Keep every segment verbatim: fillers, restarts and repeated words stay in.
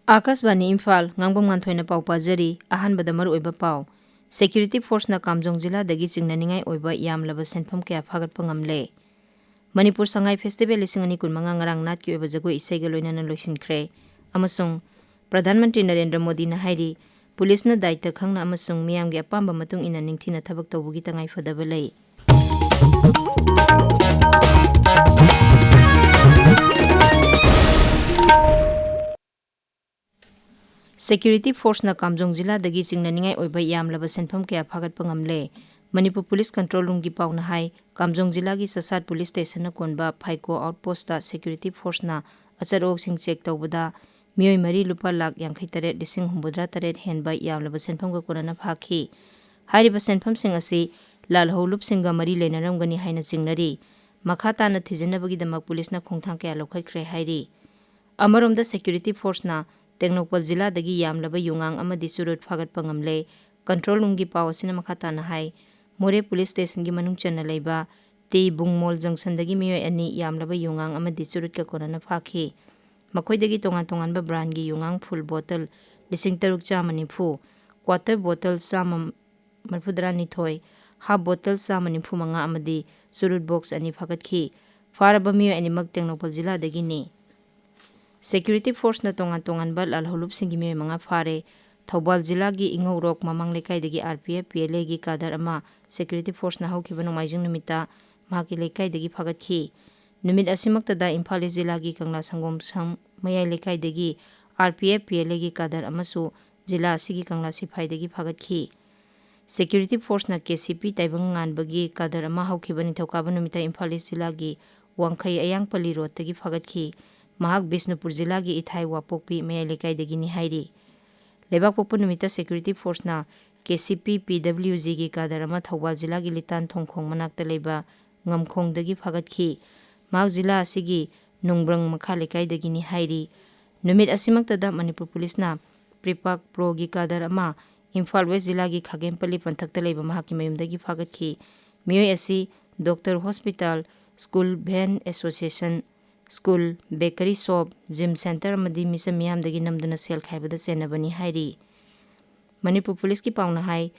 ꯑꯥꯀꯥꯁꯕꯥꯅꯤ ꯏꯝꯐꯥꯜ, ꯉꯥꯡꯕꯝ ꯉꯥꯟꯊꯣꯏꯅ ꯄꯥꯎ ꯄꯥꯖꯔꯤ꯫ ꯑꯍꯥꯟꯕꯗ ꯃꯔꯨꯑꯣꯏꯕ ꯄꯥꯎ꯫ ꯁꯦꯀ꯭ꯌꯨꯔꯤꯇꯤ ꯐꯣꯔꯁꯅ ꯀꯥꯝꯖꯣꯡ ꯖꯤꯂꯥꯗꯒꯤ ꯆꯤꯡꯅꯅꯤꯡꯉꯥꯏ ꯑꯣꯏꯕ ꯌꯥꯝꯂꯕ ꯁꯦꯟꯐꯝ ꯀꯌꯥ ꯐꯥꯒꯠꯄ ꯉꯝꯂꯦ꯫ ꯃꯅꯤꯄꯨꯔ ꯁꯉꯥꯏ ꯐꯦꯁꯇꯤꯚꯦꯜ ꯂꯤꯁꯤꯡ ꯑꯅꯤ ꯀꯨꯟꯃꯉꯥ ꯉꯔꯥꯡ ꯅꯥꯠꯀꯤ ꯑꯣꯏꯕ ꯖꯒꯣꯏ ꯏꯁꯩꯒ ꯂꯣꯏꯅꯅ ꯂꯣꯏꯁꯤꯟꯈ꯭ꯔꯦ꯫ ꯑꯃꯁꯨꯡ ꯄ꯭ꯔꯙꯥꯟ ꯃꯟꯇ꯭ꯔꯤ ꯅꯔꯦꯟꯗ꯭ꯔ ꯃꯣꯗꯤꯅ ꯍꯥꯏꯔꯤ, ꯄꯨꯂꯤꯁꯅ ꯗꯥꯌꯤꯠꯇ ꯈꯪꯅ ꯑꯃꯁꯨꯡ ꯃꯤꯌꯥꯝꯒꯤ ꯑꯄꯥꯝꯕ ꯃꯇꯨꯡ ꯏꯟꯅ ꯅꯤꯡꯊꯤꯅ ꯊꯕꯛ ꯇꯧꯕꯒꯤ ꯇꯉꯥꯏ ꯐꯗꯕ ꯂꯩ꯫ ꯁꯦꯀ꯭ꯌꯨꯔꯤꯇꯤ ꯐꯣꯔꯁꯅ ꯀꯥꯝꯖꯣꯡ ꯖꯤꯂꯥꯗꯒꯤ ꯆꯤꯡꯅꯅꯤꯡꯉꯥꯏ ꯑꯣꯏꯕ ꯌꯥꯝꯂꯕ ꯁꯦꯟꯐꯝ ꯀꯌꯥ ꯐꯥꯒꯠꯄ ꯉꯝꯂꯦ꯫ ꯃꯅꯤꯄꯨꯔ ꯄꯨꯂꯤꯁ ꯀꯟꯇ꯭ꯔꯣꯜ ꯔꯨꯝꯒꯤ ꯄꯥꯎꯅ ꯍꯥꯏ, ꯀꯥꯝꯖꯣꯡ ꯖꯤꯂꯥꯒꯤ ꯆꯁꯥꯠ ꯄꯨꯂꯤꯁ ꯁ꯭ꯇꯦꯁꯟꯅ ꯀꯣꯟꯕ ꯐꯥꯏꯀꯣ ꯑꯥꯎꯠꯄꯣꯁꯇ ꯁꯦꯀ꯭ꯌꯨꯔꯤꯇꯤ ꯐꯣꯔꯁꯅ ꯑꯆꯠ ꯑꯋꯣꯛꯁꯤꯡ ꯆꯦꯛ ꯇꯧꯕꯗ ꯃꯤꯑꯣꯏ ꯃꯔꯤ ꯂꯨꯄꯥ ꯂꯥꯈ ꯌꯥꯡꯈꯩ ꯇꯔꯦꯠ ꯂꯤꯁꯤꯡ ꯍꯨꯝꯐꯨꯇꯔꯥ ꯇꯔꯦꯠ ꯍꯦꯟꯕ ꯌꯥꯝꯂꯕ ꯁꯦꯟꯐꯝꯒ ꯀꯣꯟꯅꯅ ꯐꯥꯈꯤ꯫ ꯍꯥꯏꯔꯤꯕ ꯁꯦꯟꯐꯝꯁꯤꯡ ꯑꯁꯤ ꯂꯥꯜꯍꯧꯂꯨꯞꯁꯤꯡꯒ ꯃꯔꯤ ꯂꯩꯅꯔꯝꯒꯅꯤ ꯍꯥꯏꯅ ꯆꯤꯡꯅꯔꯤ꯫ ꯃꯈꯥ ꯇꯥꯅ ꯊꯤꯖꯤꯟꯅꯕꯒꯤꯗꯃꯛ ꯄꯨꯂꯤꯁꯅ ꯈꯣꯡꯊꯥꯡ ꯀꯌꯥ ꯂꯧꯈꯠꯈ꯭ꯔꯦ ꯍꯥꯏꯔꯤ꯫ ꯑꯃꯔꯣꯝꯗ, ꯁꯦꯀ꯭ꯌꯨꯔꯤꯇꯤ ꯐꯣꯔꯁꯅ ꯇꯦꯡꯅꯧꯄꯜ ꯖꯤꯂꯥꯗꯒꯤ ꯌꯥꯝꯂꯕ ꯌꯨꯉꯥꯡ ꯑꯃꯗꯤ ꯆꯨꯔꯨꯠ ꯐꯥꯒꯠꯄ ꯉꯝꯂꯦ꯫ ꯀꯟꯇ꯭ꯔꯣꯜ ꯔꯨꯝꯒꯤ ꯄꯥꯎ ꯑꯁꯤꯅ ꯃꯈꯥ ꯇꯥꯅ ꯍꯥꯏ, ꯃꯣꯔꯦ ꯄꯨꯂꯤꯁ ꯁ꯭ꯇꯦꯁꯟꯒꯤ ꯃꯅꯨꯡ ꯆꯟꯅ ꯂꯩꯕ ꯇꯤ ꯕꯨꯡꯃꯣꯜ ꯖꯪꯁꯟꯗꯒꯤ ꯃꯤꯑꯣꯏ ꯑꯅꯤ ꯌꯥꯝꯂꯕ ꯌꯨꯉꯥꯡ ꯑꯃꯗꯤ ꯆꯨꯔꯨꯠꯀ ꯀꯣꯟꯅꯅ ꯐꯥꯈꯤ꯫ ꯃꯈꯣꯏꯗꯒꯤ ꯇꯣꯉꯥꯟ ꯇꯣꯉꯥꯟꯕ ꯕ꯭ꯔꯥꯟꯒꯤ ꯌꯨꯉꯥꯡ ꯐꯨꯜ ꯕꯣꯇꯜ ꯂꯤꯁꯤꯡ ꯇꯔꯨꯛ ꯆꯥꯝꯃ ꯅꯤꯐꯨ, ꯀ꯭ꯋꯥꯇꯔ ꯕꯣꯇꯜ ꯆꯥꯝꯃ ꯃꯔꯤꯐꯨꯇꯔꯥꯅꯤꯊꯣꯏ, ꯍꯥꯞ ꯕꯣꯇꯜ ꯆꯥꯝꯃ ꯅꯤꯐꯨ ꯃꯉꯥ ꯑꯃꯗꯤ ꯆꯨꯔꯨꯠ ꯕꯣꯛꯁ ꯑꯅꯤ ꯐꯥꯒꯠꯈꯤ꯫ ꯐꯥꯔꯕ ꯃꯤꯑꯣꯏ ꯑꯅꯤꯃꯛ ꯇꯦꯡꯅꯧꯄꯜ ꯖꯤꯂꯥꯗꯒꯤꯅꯤ꯫ ꯁꯦꯀ꯭ꯌꯨꯔꯤꯇꯤ ꯐꯣꯔꯁꯅ ꯇꯣꯉꯥꯟ ꯇꯣꯉꯥꯟꯕ ꯂꯥꯜꯍꯧꯂꯨꯞꯁꯤꯡꯒꯤ ꯃꯤꯑꯣꯏ ꯃꯉꯥ ꯐꯥꯔꯦ꯫ ꯊꯧꯕꯥꯜ ꯖꯤꯂꯥꯒꯤ ꯏꯉꯧꯔꯣꯛ ꯃꯃꯥꯡ ꯂꯩꯀꯥꯏꯗꯒꯤ R P F P L ꯑꯦꯒꯤ ꯀꯥꯗꯔ ꯑꯃ ꯁꯦꯀ꯭ꯌꯨꯔꯤꯇꯤ ꯐꯣꯔꯁꯅ ꯍꯧꯈꯤꯕ ꯅꯣꯡꯃꯥꯏꯖꯤꯡ ꯅꯨꯃꯤꯠꯇ ꯃꯍꯥꯛꯀꯤ ꯂꯩꯀꯥꯏꯗꯒꯤ ꯐꯥꯒꯠꯈꯤ꯫ ꯅꯨꯃꯤꯠ ꯑꯁꯤꯃꯛꯇꯗ ꯏꯝꯐꯥꯜ ꯏꯁ ꯖꯤꯂꯥꯒꯤ ꯀꯪꯂꯥ ꯁꯪꯒꯣꯝ ꯁꯪ ꯃꯌꯥꯏ ꯂꯩꯀꯥꯏꯗꯒꯤ R P F P L ꯑꯦꯒꯤ ꯀꯥꯗꯔ ꯑꯃꯁꯨ ꯖꯤꯂꯥ ꯑꯁꯤꯒꯤ ꯀꯪꯂꯥ ꯁꯤꯐꯥꯏꯗꯒꯤ ꯐꯥꯒꯠꯈꯤ꯫ ꯁꯦꯀ꯭ꯌꯨꯔꯤꯇꯤ ꯐꯣꯔꯁꯅ ꯀꯦ ꯁꯤ ꯄꯤ ꯇꯥꯏꯕꯪ ꯉꯥꯟꯕꯒꯤ ꯀꯥꯗꯔ ꯑꯃ ꯍꯧꯈꯤꯕ ꯅꯤꯡꯊꯧꯀꯥꯕ ꯅꯨꯃꯤꯠꯇ ꯏꯝꯐꯥꯜ ꯏꯁ ꯖꯤꯂꯥꯒꯤ ꯋꯥꯡꯈꯩ ꯑꯌꯥꯡꯄꯜꯂꯤ ꯔꯣꯗꯇꯒꯤ ꯐꯥꯒꯠꯈꯤ꯫ ꯃꯍꯥꯛ ꯕꯤꯁꯅꯨꯄꯨꯔ ꯖꯤꯂꯥꯒꯤ ꯏꯊꯥꯏ ꯋꯥꯄꯣꯛꯄꯤ ꯃꯌꯥꯏ ꯂꯩꯀꯥꯏꯗꯒꯤꯅꯤ ꯍꯥꯏꯔꯤ꯫ ꯂꯩꯕꯥꯛꯄꯣꯛꯄ ꯅꯨꯃꯤꯠꯇ ꯁꯦꯀ꯭ꯌꯨꯔꯤꯇꯤ ꯐꯣꯔꯁꯅ ꯀꯦ ꯁꯤ ꯄꯤ ꯄꯤ ꯗꯕ꯭ꯂꯤꯎ ꯖꯤꯒꯤ ꯀꯥꯗꯔ ꯑꯃ ꯊꯧꯕꯥꯜ ꯖꯤꯂꯥꯒꯤ ꯂꯤꯇꯥꯟ ꯊꯣꯡꯈꯣꯡ ꯃꯅꯥꯛꯇ ꯂꯩꯕ ꯉꯝꯈꯣꯡꯗꯒꯤ ꯐꯥꯒꯠꯈꯤ꯫ ꯃꯍꯥꯛ ꯖꯤꯂꯥ ꯑꯁꯤꯒꯤ ꯅꯨꯡꯕ꯭ꯔꯪ ꯃꯈꯥ ꯂꯩꯀꯥꯏꯗꯒꯤꯅꯤ ꯍꯥꯏꯔꯤ꯫ ꯅꯨꯃꯤꯠ ꯑꯁꯤꯃꯛꯇꯗ ꯃꯅꯤꯄꯨꯔ ꯄꯨꯂꯤꯁꯅ ꯄ꯭ꯔꯤꯄꯥꯛ ꯄ꯭ꯔꯣꯒꯤ ꯀꯥꯗꯔ ꯑꯃ ꯏꯝꯐꯥꯜ ꯋꯦꯁ ꯖꯤꯂꯥꯒꯤ ꯈꯥꯒꯦꯝꯄꯜꯂꯤ ꯄꯟꯊꯛꯇ ꯂꯩꯕ ꯃꯍꯥꯛꯀꯤ ꯃꯌꯨꯝꯗꯒꯤ ꯐꯥꯒꯠꯈꯤ꯫ ꯃꯤꯑꯣꯏ ꯑꯁꯤ doctor hospital, school van association, school, bakery shop, gym centre ꯑꯃꯗꯤ ꯃꯤꯆꯝ ꯃꯤꯌꯥꯝꯗꯒꯤ ꯅꯝꯗꯨꯅ ꯁꯦꯜ ꯈꯥꯏꯕꯗ ꯆꯦꯟꯅꯕꯅꯤ ꯍꯥꯏꯔꯤ꯫ ꯃꯅꯤꯄꯨꯔ ꯄꯨꯂꯤꯁꯀꯤ ꯄꯥꯎꯅ ꯍꯥꯏ,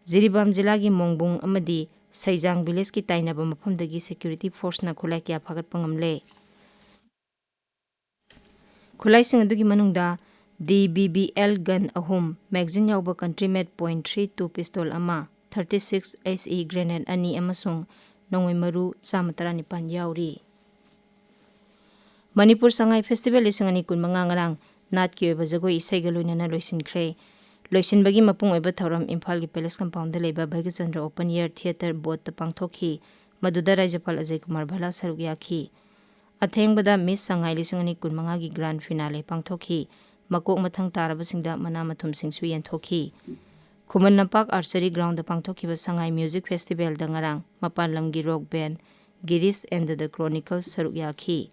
ꯖꯤꯔꯤꯕꯥꯝ ꯖꯤꯂꯥꯒꯤ ꯃꯣꯡꯕꯨꯡ ꯑꯃꯗꯤ ꯁꯩꯖꯥꯡ ꯚꯤꯂꯦꯖꯀꯤ ꯇꯥꯏꯅꯕ ꯃꯐꯝꯗꯒꯤ ꯁꯦꯀ꯭ꯌꯨꯔꯤꯇꯤ ꯐꯣꯔꯁꯅ ꯈꯨꯠꯂꯥꯏ ꯀꯌꯥ ꯐꯥꯒꯠꯄ ꯉꯝꯂꯦ꯫ ꯈꯨꯠꯂꯥꯏꯁꯤꯡ ꯑꯗꯨꯒꯤ ꯃꯅꯨꯡꯗ D B B L gun ꯑꯍꯨꯝ, ꯃꯦꯒꯖꯤꯟ ꯌꯥꯎꯕ ꯀꯟꯇ꯭ꯔꯤ ꯃꯦꯠ ꯄꯣꯏꯟ ꯊ꯭ꯔꯤ ꯇꯨ ꯄꯤꯁꯇꯣꯜ ꯑꯃ, thirty six S E grenade ꯑꯅꯤ ꯑꯃꯁꯨꯡ ꯅꯣꯡꯃꯩ ꯃꯔꯨ ꯆꯥꯝꯃ ꯇꯔꯥꯅꯤꯄꯥꯟ ꯌꯥꯎꯔꯤ꯫ ꯃꯅꯤꯄꯨꯔ ꯁꯉꯥꯏ ꯐꯦꯁꯇꯤꯚꯦꯜ ꯂꯤꯁꯤꯡ ꯑꯅꯤ ꯀꯨꯟꯃꯉꯥ ꯉꯔꯥꯡ ꯅꯥꯠꯀꯤ ꯑꯣꯏꯕ ꯖꯒꯣꯏ ꯏꯁꯩꯒ ꯂꯣꯏꯅꯅ ꯂꯣꯏꯁꯤꯟꯈ꯭ꯔꯦ꯫ ꯂꯣꯏꯁꯤꯟꯕꯒꯤ ꯃꯄꯨꯡ ꯑꯣꯏꯕ ꯊꯧꯔꯝ ꯏꯝꯐꯥꯜꯒꯤ ꯄꯦꯂꯦꯁ ꯀꯝꯄꯥꯎꯟꯗ ꯂꯩꯕ ꯚꯒꯆꯟꯗ꯭ꯔ ꯑꯣꯄꯟ ꯏꯌꯔ ꯊꯤꯌꯦꯇꯔ ꯕꯣꯠꯇ ꯄꯥꯡꯊꯣꯛꯈꯤ꯫ ꯃꯗꯨꯗ ꯔꯥꯖ꯭ꯌꯄꯥꯜ ꯑꯖꯌ ꯀꯨꯃꯥꯔ ꯚꯜꯂꯥ ꯁꯔꯨꯛ ꯌꯥꯈꯤ꯫ ꯑꯊꯦꯡꯕꯗ ꯃꯤꯁ ꯁꯉꯥꯏ ꯂꯤꯁꯤꯡ ꯑꯅꯤ ꯀꯨꯟꯃꯉꯥꯒꯤ ꯒ꯭ꯔꯥꯟ ꯐꯤꯅꯥꯂꯦ ꯄꯥꯡꯊꯣꯛꯈꯤ꯫ ꯃꯀꯣꯛ ꯃꯊꯪ ꯇꯥꯔꯕꯁꯤꯡꯗ ꯃꯅꯥ ꯃꯊꯨꯝꯁꯤꯡꯁꯨ ꯌꯦꯟꯊꯣꯛꯈꯤ꯫ ꯈꯨꯃꯟ ꯂꯝꯄꯥꯛ ꯑꯥꯔꯆꯔꯤ ꯒ꯭ꯔꯥꯎꯟꯗ ꯄꯥꯡꯊꯣꯛꯈꯤꯕ ꯁꯉꯥꯏ ꯃ꯭ꯌꯨꯖꯤꯛ ꯐꯦꯁꯇꯤꯚꯦꯜꯗ ꯉꯔꯥꯡ ꯃꯄꯥꯟ ꯂꯝꯒꯤ rock band Girish and the chronicles ꯁꯔꯨꯛ ꯌꯥꯈꯤ꯫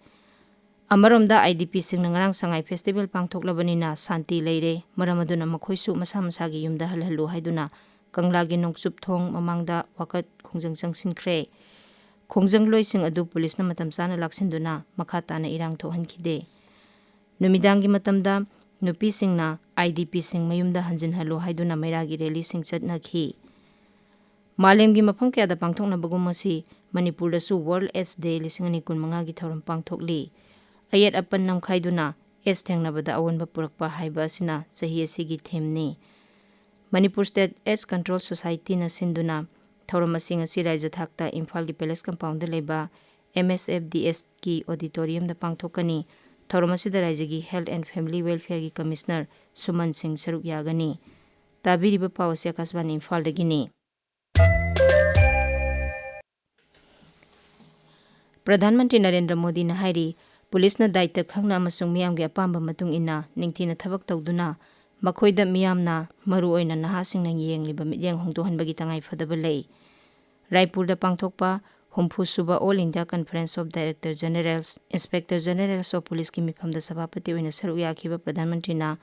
ꯑꯃꯔꯣꯝꯗ, ꯑꯥꯏ ꯗꯤ ꯄꯤꯁꯤꯡꯅ ꯉꯔꯥꯡ ꯁꯉꯥꯏ ꯐꯦꯁꯇꯤꯚꯦꯜ ꯄꯥꯡꯊꯣꯛꯂꯕꯅꯤꯅ ꯁꯥꯟꯇꯤ ꯂꯩꯔꯦ, ꯃꯔꯝ ꯑꯗꯨꯅ ꯃꯈꯣꯏꯁꯨ ꯃꯁꯥ ꯃꯁꯥꯒꯤ ꯌꯨꯝꯗ ꯍꯜꯍꯜꯂꯨ ꯍꯥꯏꯗꯨꯅ ꯀꯪꯂꯥꯒꯤ ꯅꯣꯡꯆꯨꯞ ꯊꯣꯡ ꯃꯃꯥꯡꯗ ꯋꯥꯀꯠ ꯈꯣꯡꯖꯪ ꯆꯪꯁꯤꯟꯈ꯭ꯔꯦ꯫ ꯈꯣꯡꯖꯪꯂꯣꯏꯁꯤꯡ ꯑꯗꯨ ꯄꯨꯂꯤꯁꯅ ꯃꯇꯝ ꯆꯥꯅ ꯂꯥꯛꯁꯤꯟꯗꯨꯅ ꯃꯈꯥ ꯇꯥꯅ ꯏꯔꯥꯡ ꯊꯣꯛꯍꯟꯈꯤꯗꯦ꯫ ꯅꯨꯃꯤꯗꯥꯡꯒꯤ ꯃꯇꯝꯗ ꯅꯨꯄꯤꯁꯤꯡꯅ ꯑꯥꯏ ꯗꯤ ꯄꯤꯁꯤꯡ ꯃꯌꯨꯝꯗ ꯍꯟꯖꯤꯟꯍꯜꯂꯨ ꯍꯥꯏꯗꯨꯅ ꯃꯩꯔꯥꯒꯤ ꯔꯦꯂꯤꯁꯤꯡ ꯆꯠꯅꯈꯤ꯫ ꯃꯥꯂꯦꯝꯒꯤ ꯃꯐꯝ ꯀꯌꯥꯗ ꯄꯥꯡꯊꯣꯛꯅꯕꯒꯨꯝ ꯃꯁꯤ ꯃꯅꯤꯄꯨꯔꯗꯁꯨ ꯋꯥꯔꯜꯗ ꯑꯦꯗꯁ ꯗꯦ ꯂꯤꯁꯤꯡ ꯑꯅꯤ ꯀꯨꯟꯃꯉꯥꯒꯤ ꯊꯧꯔꯝ ꯄꯥꯡꯊꯣꯛꯂꯤ꯫ ꯑꯌꯦꯠ ꯑꯄꯟ ꯅꯝꯈꯥꯏꯗꯨꯅ ꯑꯦꯗꯁ ꯊꯦꯡꯅꯕꯗ ꯑꯑꯣꯟꯕ ꯄꯨꯔꯛꯄ ꯍꯥꯏꯕ ꯑꯁꯤꯅ ꯆꯍꯤ ꯑꯁꯤꯒꯤ ꯊꯤꯝꯅꯤ꯫ ꯃꯅꯤꯄꯨꯔ ꯁ꯭ꯇꯦꯠ ꯑꯦꯗꯁ ꯀꯟꯇ꯭ꯔꯣꯜ ꯁꯣꯁꯥꯏꯇꯤꯅ ꯁꯤꯟꯗꯨꯅ ꯊꯧꯔꯝ ꯑꯁꯤ ꯉꯁꯤ ꯔꯥꯏꯖ꯭ꯌ ꯊꯥꯛꯇ ꯏꯝꯐꯥꯜꯒꯤ ꯄꯦꯂꯦꯁ ꯀꯝꯄꯥꯎꯟꯗ ꯂꯩꯕ ꯑꯦꯝ ꯑꯦꯁ ꯑꯦꯐ ꯗꯤ ꯑꯦꯁꯀꯤ ꯑꯣꯗꯤꯇꯣꯔꯤꯌꯝꯗ ꯄꯥꯡꯊꯣꯛꯀꯅꯤ꯫ ꯊꯧꯔꯝ ꯑꯁꯤꯗ ꯔꯥꯏꯖ꯭ꯌꯒꯤ ꯍꯦꯜꯊ ꯑꯦꯟ ꯐꯦꯃꯤꯂꯤ ꯋꯦꯜꯐꯤꯌꯔꯒꯤ ꯀꯃꯤꯁꯅꯔ ꯁꯨꯃꯟ ꯁꯤꯡ ꯁꯔꯨꯛ ꯌꯥꯒꯅꯤ꯫ ꯇꯥꯕꯤꯔꯤꯕ ꯄꯥꯎ ꯑꯁꯤ ꯑꯀꯥꯁꯕꯥꯅꯤ ꯏꯝꯐꯥꯜꯗꯒꯤꯅꯤ꯫ ꯄ꯭ꯔꯙꯥꯟ ꯃꯟꯇ꯭ꯔꯤ ꯅꯔꯦꯟꯗ꯭ꯔ ꯃꯣꯗꯤꯅ ꯍꯥꯏꯔꯤ, ꯄꯨꯂꯤꯁꯅ ꯗꯥꯏꯇ ꯈꯪꯅ ꯑꯃꯁꯨꯡ ꯃꯤꯌꯥꯝꯒꯤ ꯑꯄꯥꯝꯕ ꯃꯇꯨꯡ ꯏꯟꯅ ꯅꯤꯡꯊꯤꯅ ꯊꯕꯛ ꯇꯧꯗꯨꯅ ꯃꯈꯣꯏꯗ ꯃꯤꯌꯥꯝꯅ, ꯃꯔꯨꯑꯣꯏꯅ ꯅꯍꯥꯁꯤꯡꯅ ꯌꯦꯡꯂꯤꯕ ꯃꯤꯠꯌꯦꯡ ꯍꯣꯡꯗꯣꯛꯍꯟꯕꯒꯤ ꯇꯉꯥꯏ ꯐꯗꯕ ꯂꯩ꯫ ꯔꯥꯏꯄꯨꯔꯗ ꯄꯥꯡꯊꯣꯛꯄ ꯍꯨꯝꯐꯨ ꯁꯨꯕ All India Conference of Director Generals, Inspector Generals of Policeꯀꯤ ꯃꯤꯐꯝꯗ ꯁꯚꯥꯄꯇꯤ ꯑꯣꯏꯅ ꯁꯔꯨꯛ ꯌꯥꯈꯤꯕ ꯄ꯭ꯔꯙꯥꯟ ꯃꯟꯇ꯭ꯔꯤꯅ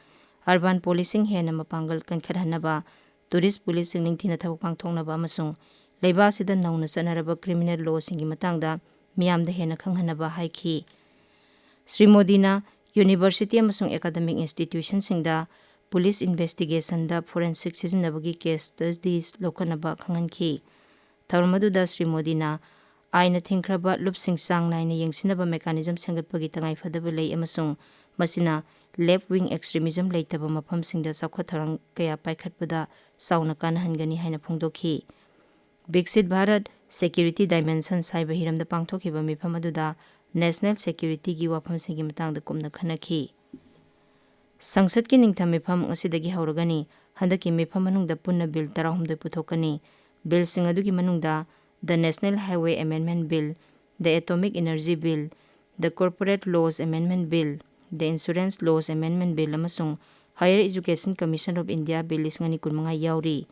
ꯑꯔꯕꯥꯟ ꯄꯣꯂꯤꯁꯤꯡ ꯍꯦꯟꯅ ꯃꯄꯥꯡꯒꯜ ꯀꯟꯈꯠꯍꯟꯅꯕ, ꯇꯨꯔꯤꯁ ꯄꯨꯂꯤꯁꯁꯤꯡ ꯅꯤꯡꯊꯤꯅ ꯊꯕꯛ ꯄꯥꯡꯊꯣꯛꯅꯕ ꯑꯃꯁꯨꯡ ꯂꯩꯕꯥꯛ ꯑꯁꯤꯗ ꯅꯧꯅ ꯆꯠꯅꯔꯕ ꯀ꯭ꯔꯤꯃꯤꯅꯦꯜ ꯂꯣꯁꯤꯡꯒꯤ ꯃꯇꯥꯡꯗ ꯃꯤꯌꯥꯝꯗ ꯍꯦꯟꯅ ꯈꯪꯍꯟꯅꯕ ꯍꯥꯏꯈꯤ꯫ ꯁ꯭ꯔꯤ ꯃꯣꯗꯤꯅ ꯌꯨꯅꯤꯚꯔꯁꯤꯇꯤ ꯑꯃꯁꯨꯡ ꯑꯦꯀꯥꯗꯃꯤꯛ ꯏꯟꯁꯇꯤꯇ꯭ꯌꯨꯁꯟꯁꯤꯡꯗ ꯄꯨꯂꯤꯁ ꯏꯟꯚꯦꯁꯇꯤꯒꯦꯁꯟꯗ ꯐꯣꯔꯦꯟꯁꯤꯛ ꯁꯤꯖꯤꯟꯅꯕꯒꯤ ꯀꯦꯁ ꯁ꯭ꯇꯗꯤꯁ ꯂꯧꯈꯠꯅꯕ ꯈꯪꯍꯟꯈꯤ꯫ ꯊꯧꯔꯝ ꯑꯗꯨꯗ ꯁ꯭ꯔꯤ ꯃꯣꯗꯤꯅ ꯑꯥꯏꯟꯅ ꯊꯤꯡꯈ꯭ꯔꯕ ꯂꯨꯞꯁꯤꯡ ꯆꯥꯡ ꯅꯥꯏꯅ ꯌꯦꯡꯁꯤꯟꯅꯕ ꯃꯦꯀꯥꯅꯤꯖꯝ ꯁꯦꯝꯒꯠꯄꯒꯤ ꯇꯉꯥꯏꯐꯗꯕ ꯂꯩ ꯑꯃꯁꯨꯡ ꯃꯁꯤꯅ ꯂꯦꯐ ꯋꯤꯡ ꯑꯦꯛꯁꯇ꯭ꯔꯤꯃꯤꯖꯝ ꯂꯩꯇꯕ ꯃꯐꯝꯁꯤꯡꯗ ꯆꯥꯎꯈꯠ ꯊꯧꯔꯥꯡ ꯀꯌꯥ ꯄꯥꯏꯈꯠꯄꯗ ꯆꯥꯎꯅ ꯀꯥꯟꯅꯍꯟꯒꯅꯤ ꯍꯥꯏꯅ ꯐꯣꯡꯗꯣꯛꯈꯤ꯫ ꯕꯤꯛꯁꯤꯠ ꯚꯥꯔꯠ ꯁꯦꯀ꯭ꯌꯨꯔꯤꯇꯤ ꯗꯥꯏꯃꯦꯟꯁꯟꯁ ꯍꯥꯏꯕ ꯍꯤꯔꯝꯗ ꯄꯥꯡꯊꯣꯛꯈꯤꯕ ꯃꯤꯐꯝ ꯑꯗꯨꯗ ꯅꯦꯁꯅꯦꯜ ꯁꯦꯀ꯭ꯌꯨꯔꯤꯇꯤꯒꯤ ꯋꯥꯐꯝꯁꯤꯡꯒꯤ ꯃꯇꯥꯡꯗ ꯀꯨꯞꯅ ꯈꯟꯅꯈꯤ꯫ ꯁꯪꯁꯠꯀꯤ ꯅꯤꯡꯊꯝ ꯃꯤꯐꯝ ꯉꯁꯤꯗꯒꯤ ꯍꯧꯔꯒꯅꯤ꯫ ꯍꯟꯗꯛꯀꯤ ꯃꯤꯐꯝ ꯃꯅꯨꯡꯗ ꯄꯨꯟꯅ ꯕꯤꯜ ꯇꯔꯥꯍꯨꯝꯗꯣꯏ ꯄꯨꯊꯣꯛꯀꯅꯤ꯫ ꯕꯤꯜꯁꯤꯡ ꯑꯗꯨꯒꯤ ꯃꯅꯨꯡꯗ The National Highway Amendment Bill, The Atomic Energy Bill, The Corporate Laws Amendment Bill, The Insurance Laws Amendment Bill ꯑꯃꯁꯨꯡ Higher Education Commission of India Bill ꯂꯤꯁꯤꯡ ꯑꯅꯤ ꯀꯨꯟꯃꯉꯥ ꯌꯥꯎꯔꯤ꯫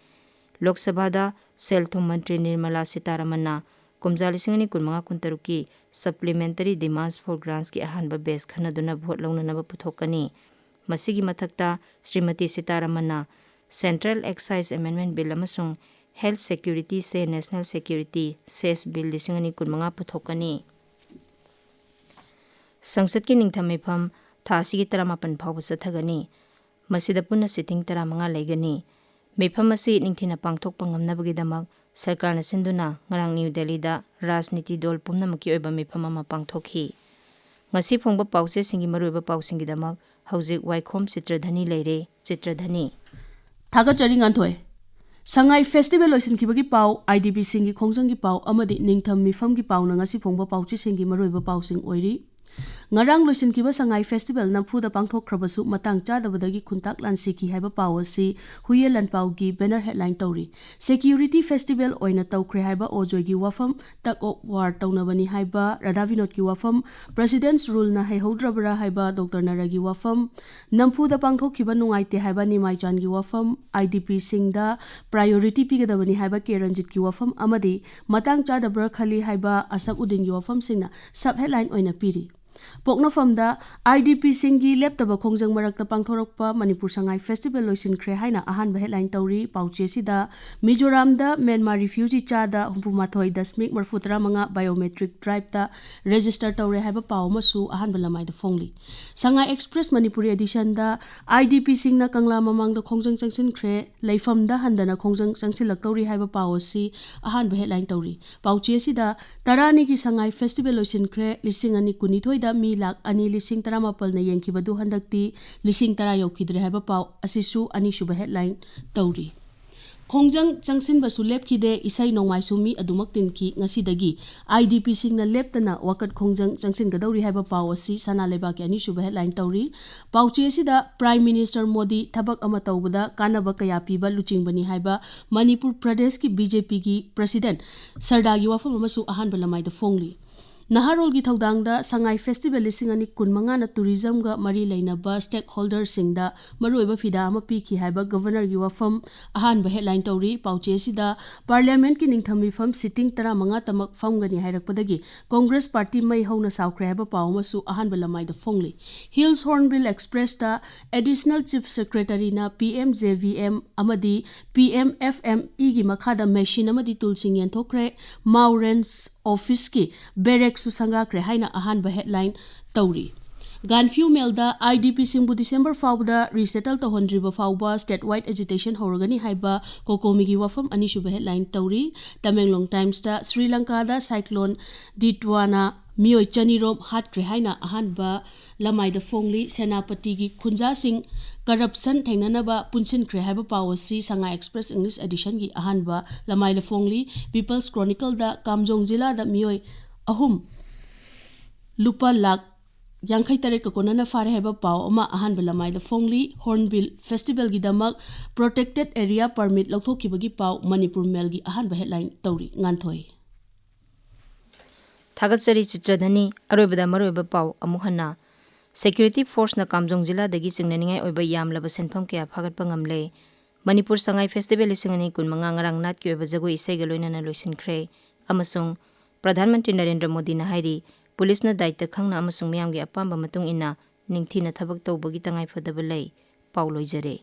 ꯂꯣꯛ ꯁꯚꯥꯗ ꯁꯦꯜ ꯊꯨꯝ ꯃꯟꯇ꯭ꯔꯤ ꯅꯤꯔꯃꯂꯥ ꯁꯤꯇꯥꯔꯥꯃꯟꯅ ꯀꯨꯝꯖꯥ ꯂꯤꯁꯤꯡ ꯑꯅꯤ ꯀꯨꯟꯃꯉꯥ ꯀꯨꯟꯇꯔꯨꯛꯀꯤ Supplementary Demands for Grants ꯀꯤ ꯑꯍꯥꯟꯕ ꯕꯦꯁ ꯈꯟꯅꯗꯨꯅ ꯚꯣꯠ ꯂꯧꯅꯅꯕ ꯄꯨꯊꯣꯛꯀꯅꯤ꯫ ꯃꯁꯤꯒꯤ ꯃꯊꯛꯇ Shrimati ꯁꯤꯇꯥꯔꯥꯃꯟꯅ Central Excise Amendment Bill ꯑꯃꯁꯨꯡ Health Security se National Security, ses Bill ꯂꯤꯁꯤꯡ ꯑꯅꯤ ꯀꯨꯟꯃꯉꯥ ꯄꯨꯊꯣꯛꯀꯅꯤ꯫ ꯁꯪꯁꯠꯀꯤ ꯅꯤꯡꯊꯝ ꯃꯤꯐꯝ ꯊꯥ ꯑꯁꯤꯒꯤ ꯇꯔꯥꯃꯥꯄꯟ ꯐꯥꯎꯕ ꯆꯠꯊꯒꯅꯤ꯫ ꯃꯁꯤꯗ ꯄꯨꯟꯅ ꯁꯤꯇꯤꯡ ꯇꯔꯥꯃꯉꯥ ꯂꯩꯒꯅꯤ꯫ ꯃꯤꯐꯝ ꯑꯁꯤ ꯅꯤꯡꯊꯤꯅ ꯄꯥꯡꯊꯣꯛꯄ ꯉꯝꯅꯕꯒꯤꯗꯃꯛ ꯁꯔꯀꯥꯔꯅ ꯁꯤꯟꯗꯨꯅ ꯉꯔꯥꯡ ꯅ꯭ꯌꯨ ꯗꯦꯜꯂꯤꯗ ꯔꯥꯖꯅꯤꯇꯤ ꯗꯣꯜ ꯄꯨꯝꯅꯃꯛꯀꯤ ꯑꯣꯏꯕ ꯃꯤꯐꯝ ꯑꯃ ꯄꯥꯡꯊꯣꯛꯈꯤ꯫ ꯉꯁꯤ ꯐꯣꯡꯕ ꯄꯥꯎꯆꯦꯁꯤꯡꯒꯤ ꯃꯔꯨꯑꯣꯏꯕ ꯄꯥꯎꯁꯤꯡꯒꯤꯗꯃꯛ ꯍꯧꯖꯤꯛ ꯋꯥꯏꯈꯣꯝ ꯆꯤꯇ꯭ꯔꯙꯅꯤ ꯂꯩꯔꯦ꯫ ꯆꯤꯇ꯭ꯔꯙꯅꯤ꯫ ꯊꯥꯒꯠꯆꯔꯤ ꯉꯥꯟꯊꯣꯏ꯫ ꯁꯉꯥꯏ ꯐꯦꯁꯇꯤꯚꯦꯜ ꯂꯣꯏꯁꯤꯟꯈꯤꯕꯒꯤ ꯄꯥꯎ, ꯑꯥꯏ ꯗꯤ ꯄꯤꯁꯤꯡꯒꯤ ꯈꯣꯡꯖꯪꯒꯤ ꯄꯥꯎ ꯑꯃꯗꯤ ꯅꯤꯡꯊꯝ ꯃꯤꯐꯝꯒꯤ ꯄꯥꯎꯅ ꯉꯁꯤ ꯐꯣꯡꯕ ꯄꯥꯎꯆꯦꯁꯤꯡꯒꯤ ꯃꯔꯨꯑꯣꯏꯕ ꯄꯥꯎꯁꯤꯡ ꯑꯣꯏꯔꯤ꯫ ꯉꯔꯥꯡ ꯂꯣꯏꯁꯤꯟꯈꯤꯕ ꯁꯉꯥꯏ ꯐꯦꯁꯇꯤꯚꯦꯜ ꯅꯝꯐꯨꯗ ꯄꯥꯡꯊꯣꯛꯈ꯭ꯔꯕꯁꯨ ꯃꯇꯥꯡ ꯆꯥꯗꯕꯗꯒꯤ ꯈꯨꯟꯇꯥꯛ ꯂꯥꯟꯁꯤꯈꯤ ꯍꯥꯏꯕ ꯄꯥꯎ ꯑꯁꯤ ꯍꯨꯏꯌꯦꯟ ꯂꯥꯟꯄꯥꯎꯒꯤ ꯕꯦꯅꯔ ꯍꯦꯗꯂꯥꯏꯟ ꯇꯧꯔꯤ꯫ ꯁꯦꯀ꯭ꯌꯨꯔꯤꯇꯤ ꯐꯦꯁꯇꯤꯚꯦꯜ ꯑꯣꯏꯅ ꯇꯧꯈ꯭ꯔꯦ ꯍꯥꯏꯕ ꯑꯣꯖꯣꯏꯒꯤ ꯋꯥꯐꯝ, ꯇꯒ ꯑꯣꯐ ꯋꯥꯔ ꯇꯧꯅꯕꯅꯤ ꯍꯥꯏꯕ ꯔꯥꯙꯥ ꯕꯤꯅꯣꯗꯀꯤ ꯋꯥꯐꯝ, ꯄ꯭ꯔꯦꯁꯤꯗꯦꯟꯠꯁ ꯔꯨꯜꯅ ꯍꯩꯍꯧꯗ꯭ꯔꯕ꯭ꯔꯥ ꯍꯥꯏꯕ ꯗꯣꯛꯇꯔ ꯅꯔꯒꯤ ꯋꯥꯐꯝ, ꯅꯝꯐꯨꯗ ꯄꯥꯡꯊꯣꯛꯈꯤꯕ ꯅꯨꯡꯉꯥꯏꯇꯦ ꯍꯥꯏꯕ ꯅꯤꯃꯥꯏꯆꯥꯟꯒꯤ ꯋꯥꯐꯝ, ꯑꯥꯏ ꯗꯤ ꯄꯤꯁꯤꯡꯗ ꯄ꯭ꯔꯥꯏꯌꯣꯔꯤꯇꯤ ꯄꯤꯒꯗꯕꯅꯤ ꯍꯥꯏꯕ ꯀꯦ ꯔꯟꯖꯤꯠꯀꯤ ꯋꯥꯐꯝ ꯑꯃꯗꯤ ꯃꯇꯥꯡ ꯆꯥꯗꯕ꯭ꯔꯥ ꯈꯜꯂꯤ ꯍꯥꯏꯕ ꯑꯁꯐ ꯎꯗꯤꯟꯒꯤ ꯋꯥꯐꯝꯁꯤꯡꯅ ꯁꯕ ꯍꯦꯗꯂꯥꯏꯟ ꯑꯣꯏꯅ ꯄꯤꯔꯤ꯫ ꯄꯣꯛꯅꯐꯝꯗ IDPꯁꯤꯡꯒꯤ ꯂꯦꯞꯇꯕ ꯈꯣꯡꯖꯪ ꯃꯔꯛꯇ ꯄꯥꯡꯊꯣꯔꯛꯄ ꯃꯅꯤꯄꯨꯔ ꯁꯉꯥꯏ ꯐꯦꯁꯇꯤꯚꯦꯜ ꯂꯣꯏꯁꯤꯟꯈ꯭ꯔꯦ ꯍꯥꯏꯅ ꯑꯍꯥꯟꯕ ꯍꯦꯗꯂꯥꯏꯟ ꯇꯧꯔꯤ꯫ ꯄꯥꯎꯆꯦ ꯑꯁꯤꯗ ꯃꯤꯖꯣꯔꯥꯝꯗ ꯃ꯭ꯌꯥꯟꯃꯥꯔ ꯔꯤꯐ꯭ꯌꯨꯖꯤ ꯆꯥꯗ ꯍꯨꯝꯐꯨ ꯃꯥꯊꯣꯏ ꯗꯁꯃꯤꯛ ꯃꯔꯤꯐꯨ ꯇꯔꯥ ꯃꯉꯥ ꯕꯥꯏꯑꯣꯃꯦꯇ꯭ꯔꯤꯛ ꯗ꯭ꯔꯥꯏꯚꯇ ꯔꯦꯖꯤꯁꯇꯔ ꯇꯧꯔꯦ ꯍꯥꯏꯕ ꯄꯥꯎ ꯑꯃꯁꯨ ꯑꯍꯥꯟꯕ ꯂꯃꯥꯏꯗ ꯐꯣꯡꯂꯤ꯫ ꯁꯉꯥꯏ ꯑꯦꯛꯁꯄ꯭ꯔꯦꯁ ꯃꯅꯤꯄꯨꯔꯤ ꯑꯦꯗꯤꯁꯟꯗ IDPꯁꯤꯡꯅ ꯀꯪꯂꯥ ꯃꯃꯥꯡꯗ ꯈꯣꯡꯖꯪ ꯆꯪꯁꯤꯟꯈ꯭ꯔꯦ, ꯂꯩꯐꯝꯗ ꯍꯟꯗꯅ ꯈꯣꯡꯖꯪ ꯆꯪꯁꯤꯜꯂꯛꯇꯧꯔꯤ ꯍꯥꯏꯕ ꯄꯥꯎ ꯑꯁꯤ ꯑꯍꯥꯟꯕ ꯍꯦꯗꯂꯥꯏꯟ ꯇꯧꯔꯤ꯫ ꯄꯥꯎꯆꯦ ꯑꯁꯤꯗ ꯇꯔꯥꯅꯤꯒꯤ ꯁꯉꯥꯏ ꯐꯦꯁꯇꯤꯚꯦꯜ ꯂꯣꯏꯁꯤꯟꯈ꯭ꯔꯦ, ꯂꯤꯁꯤꯡ ꯑꯅꯤ ꯀꯨꯟꯅꯤꯊꯣꯏꯗ ꯃꯤ ꯂꯥꯈ ꯑꯅꯤ ꯂꯤꯁꯤꯡ ꯇꯔꯥꯃꯥꯄꯜꯅ ꯌꯦꯡꯈꯤꯕꯗꯨ ꯍꯟꯗꯛꯇꯤ ꯂꯤꯁꯤꯡ ꯇꯔꯥ ꯌꯧꯈꯤꯗ꯭ꯔꯦ ꯍꯥꯏꯕ ꯄꯥꯎ ꯑꯁꯤꯁꯨ ꯑꯅꯤꯁꯨꯕ ꯍꯦꯗꯂꯥꯏꯟ ꯇꯧꯔꯤ꯫ ꯈꯣꯡꯖꯪ ꯆꯪꯁꯤꯟꯕꯁꯨ ꯂꯦꯞꯈꯤꯗꯦ, ꯏꯁꯩ ꯅꯣꯡꯃꯥꯏꯁꯨ ꯃꯤ ꯑꯗꯨꯃꯛ ꯇꯤꯟꯈꯤ꯫ ꯉꯁꯤꯗꯒꯤ IDPꯁꯤꯡꯅ ꯂꯦꯞꯇꯅ ꯋꯥꯀꯠ ꯈꯣꯡꯖꯪ ꯆꯪꯁꯤꯟꯒꯗꯧꯔꯤ ꯍꯥꯏꯕ ꯄꯥꯎ ꯑꯁꯤ ꯁꯅꯥ ꯂꯩꯕꯥꯛꯀꯤ ꯑꯅꯤꯁꯨꯕ ꯍꯦꯗꯂꯥꯏꯟ ꯇꯧꯔꯤ꯫ ꯄꯥꯎꯆꯦ ꯑꯁꯤꯗ ꯄ꯭ꯔꯥꯏꯝ ꯃꯤꯅꯤꯁꯇꯔ ꯃꯣꯗꯤ ꯊꯕꯛ ꯑꯃ ꯇꯧꯕꯗ ꯀꯥꯟꯅꯕ ꯀꯌꯥ ꯄꯤꯕ ꯂꯨꯆꯤꯡꯕꯅꯤ ꯍꯥꯏꯕ ꯃꯅꯤꯄꯨꯔ ꯄ꯭ꯔꯗꯦꯁꯀꯤ BJPꯒꯤ ꯄ꯭ꯔꯁꯤꯗꯦꯟ ꯁꯔꯗꯥꯒꯤ ꯋꯥꯐꯝ ꯑꯃꯁꯨ ꯑꯍꯥꯟꯕ ꯂꯃꯥꯏꯗ ꯐꯣꯡꯂꯤ꯫ ꯅꯍꯥꯔꯣꯜꯒꯤ ꯊꯧꯗꯥꯡꯗ ꯁꯉꯥꯏ ꯐꯦꯁꯇꯤꯚꯦꯜ ꯂꯤꯁꯤꯡ ꯑꯅꯤ ꯀꯨꯟꯃꯉꯥꯅ ꯇꯨꯔꯤꯖꯝꯒ ꯃꯔꯤ ꯂꯩꯅꯕ ꯁ꯭ꯇꯦꯛ ꯍꯣꯜꯗꯔꯁꯤꯡꯗ ꯃꯔꯨꯑꯣꯏꯕ ꯐꯤꯗꯥ ꯑꯃ ꯄꯤꯈꯤ ꯍꯥꯏꯕ ꯒꯚꯔꯅꯔꯒꯤ ꯋꯥꯐꯝ ꯑꯍꯥꯟꯕ ꯍꯦꯗꯂꯥꯏꯟ ꯇꯧꯔꯤ꯫ ꯄꯥꯎꯆꯦ ꯑꯁꯤꯗ ꯄꯥꯔꯂꯤꯌꯥꯃꯦꯟꯠꯀꯤ ꯅꯤꯡꯊꯝ ꯃꯤꯐꯝ ꯁꯤꯇꯤꯡ ꯇꯔꯥꯃꯉꯥ ꯇꯃꯛ ꯐꯝꯒꯅꯤ ꯍꯥꯏꯔꯛꯄꯗꯒꯤ ꯀꯣꯡꯒ꯭ꯔꯦꯁ ꯄꯥꯔꯇꯤ ꯃꯩ ꯍꯧꯅ ꯁꯥꯎꯈ꯭ꯔꯦ ꯍꯥꯏꯕ ꯄꯥꯎ ꯑꯃꯁꯨ ꯑꯍꯥꯟꯕ ꯂꯃꯥꯏꯗ ꯐꯣꯡꯂꯤ꯫ ꯍꯤꯜꯁ ꯍꯣꯔꯟꯕꯤꯜ ꯑꯦꯛꯁꯄ꯭ꯔꯦꯁꯇ ꯑꯦꯗꯤꯁꯅꯦꯜ ꯆꯤꯐ ꯁꯦꯀ꯭ꯔꯦꯇꯔꯤꯅ PMJVM ꯑꯃꯗꯤ PMFMEꯒꯤ ꯃꯈꯥꯗ ꯃꯦꯁꯤꯟ ꯑꯃꯗꯤ ꯇꯨꯜꯁꯤꯡ ꯌꯦꯟꯊꯣꯛꯈ꯭ꯔꯦ꯫ ꯃꯥꯎ ꯔꯦꯟꯖ ꯑꯣꯐꯤꯁꯀꯤ ꯕꯦꯔꯦꯛꯁꯨ ꯁꯪꯒꯥꯈ꯭ꯔꯦ ꯍꯥꯏꯅ ꯑꯍꯥꯟꯕ ꯍꯦꯗꯂꯥꯏꯟ ꯇꯧꯔꯤ꯫ ꯒꯥꯟꯐꯤꯌꯨ ꯃꯦꯜꯗ IDPꯁꯤꯡꯕꯨ ꯗꯤꯁꯦꯝꯕꯔ ꯐꯥꯎꯕꯗ ꯔꯤꯁꯦꯇꯜ ꯇꯧꯍꯟꯗ꯭ꯔꯤꯕ ꯐꯥꯎꯕ ꯁ꯭ꯇꯦꯠ ꯋꯥꯏꯗ ꯑꯦꯖꯤꯇꯦꯁꯟ ꯍꯧꯔꯒꯅꯤ ꯍꯥꯏꯕ ꯀꯣꯀꯣꯃꯤꯒꯤ ꯋꯥꯐꯝ ꯑꯅꯤꯁꯨꯕ ꯍꯦꯗꯂꯥꯏꯟ ꯇꯧꯔꯤ꯫ ꯇꯃꯦꯡꯂꯣꯡ ꯇꯥꯏꯝꯁꯇ ꯁ꯭ꯔꯤ ꯂꯪꯀꯥꯗ ꯁꯥꯏꯀ꯭ꯂꯣꯟ ꯗꯤꯇ꯭ꯋꯥꯅ ꯃꯤꯑꯣꯏ ꯆꯅꯤꯔꯣꯝ ꯍꯥꯠꯈ꯭ꯔꯦ ꯍꯥꯏꯅ ꯑꯍꯥꯟꯕ ꯂꯃꯥꯏꯗ ꯐꯣꯡꯂꯤ꯫ ꯁꯦꯅꯥꯄꯇꯤꯒꯤ ꯈꯨꯟꯖꯥꯁꯤꯡ ꯀꯔꯞꯁꯟ ꯊꯦꯡꯅꯅꯕ ꯄꯨꯟꯁꯤꯟꯈ꯭ꯔꯦ ꯍꯥꯏꯕ ꯄꯥꯎ ꯑꯁꯤ ꯁꯉꯥꯏ ꯑꯦꯛꯁꯄ꯭ꯔꯦꯁ ꯏꯪꯂꯤꯁ ꯑꯦꯗꯤꯁꯟꯒꯤ ꯑꯍꯥꯟꯕ ꯂꯃꯥꯏꯗ ꯐꯣꯡꯂꯤ꯫ ꯄꯤꯄꯜꯁ ꯀ꯭ꯔꯣꯅꯤꯀꯜꯗ ꯀꯥꯝꯖꯣꯡ ꯖꯤꯂꯥꯗ ꯃꯤꯑꯣꯏ ꯑꯍꯨꯝ ꯂꯨꯄꯥ ꯂꯥꯈ ꯌꯥꯡꯈꯩ ꯇꯔꯦꯠꯀ ꯀꯣꯟꯅꯅ ꯐꯥꯔꯦ ꯍꯥꯏꯕ ꯄꯥꯎ ꯑꯃ ꯑꯍꯥꯟꯕ ꯂꯃꯥꯏꯗ ꯐꯣꯡꯂꯤ꯫ ꯍꯣꯔꯟꯕꯤꯜ ꯐꯦꯁꯇꯤꯚꯦꯜꯒꯤꯗꯃꯛ ꯄ꯭ꯔꯣꯇꯦꯛꯇꯦꯗ ꯑꯦꯔꯤꯌꯥ ꯄꯔꯃꯤꯠ ꯂꯧꯊꯣꯛꯈꯤꯕꯒꯤ ꯄꯥꯎ ꯃꯅꯤꯄꯨꯔ ꯃꯦꯜꯒꯤ ꯑꯍꯥꯟꯕ ꯍꯦꯗꯂꯥꯏꯟ ꯇꯧꯔꯤ꯫ ꯉꯥꯟꯊꯣꯏ꯫ ꯊꯥꯒꯠꯆꯔꯤ ꯆꯤꯇ꯭ꯔꯙꯅꯤ꯫ ꯑꯔꯣꯏꯕꯗ ꯃꯔꯨꯑꯣꯏꯕ ꯄꯥꯎ ꯑꯃꯨꯛ ꯍꯟꯅ꯫ ꯁꯦꯀ꯭ꯌꯨꯔꯤꯇꯤ ꯐꯣꯔꯁꯅ ꯀꯥꯝꯖꯣꯡ ꯖꯤꯂꯥꯗꯒꯤ ꯆꯤꯡꯅꯅꯤꯡꯉꯥꯏ ꯑꯣꯏꯕ ꯌꯥꯝꯂꯕ ꯁꯦꯟꯐꯝ ꯀꯌꯥ ꯐꯥꯒꯠꯄ ꯉꯝꯂꯦ꯫ ꯃꯅꯤꯄꯨꯔ ꯁꯉꯥꯏ ꯐꯦꯁꯇꯤꯚꯦꯜ ꯂꯤꯁꯤꯡ ꯑꯅꯤ ꯀꯨꯟꯃꯉꯥ ꯉꯔꯥꯡ ꯅꯥꯠꯀꯤ ꯑꯣꯏꯕ ꯖꯒꯣꯏ ꯏꯁꯩꯒ ꯂꯣꯏꯅꯅ ꯂꯣꯏꯁꯤꯟꯈ꯭ꯔꯦ ꯑꯃꯁꯨꯡ ꯄ꯭ꯔꯙꯥꯟ ꯃꯟꯇ꯭ꯔꯤ ꯅꯔꯦꯟꯗ꯭ꯔ ꯃꯣꯗꯤꯅ ꯍꯥꯏꯔꯤ, ꯄꯨꯂꯤꯁꯅ ꯗꯥꯏꯇ ꯈꯪꯅ ꯑꯃꯁꯨꯡ ꯃꯤꯌꯥꯝꯒꯤ ꯑꯄꯥꯝꯕ ꯃꯇꯨꯡ ꯏꯟꯅ ꯅꯤꯡꯊꯤꯅ ꯊꯕꯛ ꯇꯧꯕꯒꯤ ꯇꯉꯥꯏꯐꯗꯕ ꯂꯩ꯫ ꯄꯥꯎ ꯂꯣꯏꯖꯔꯦ꯫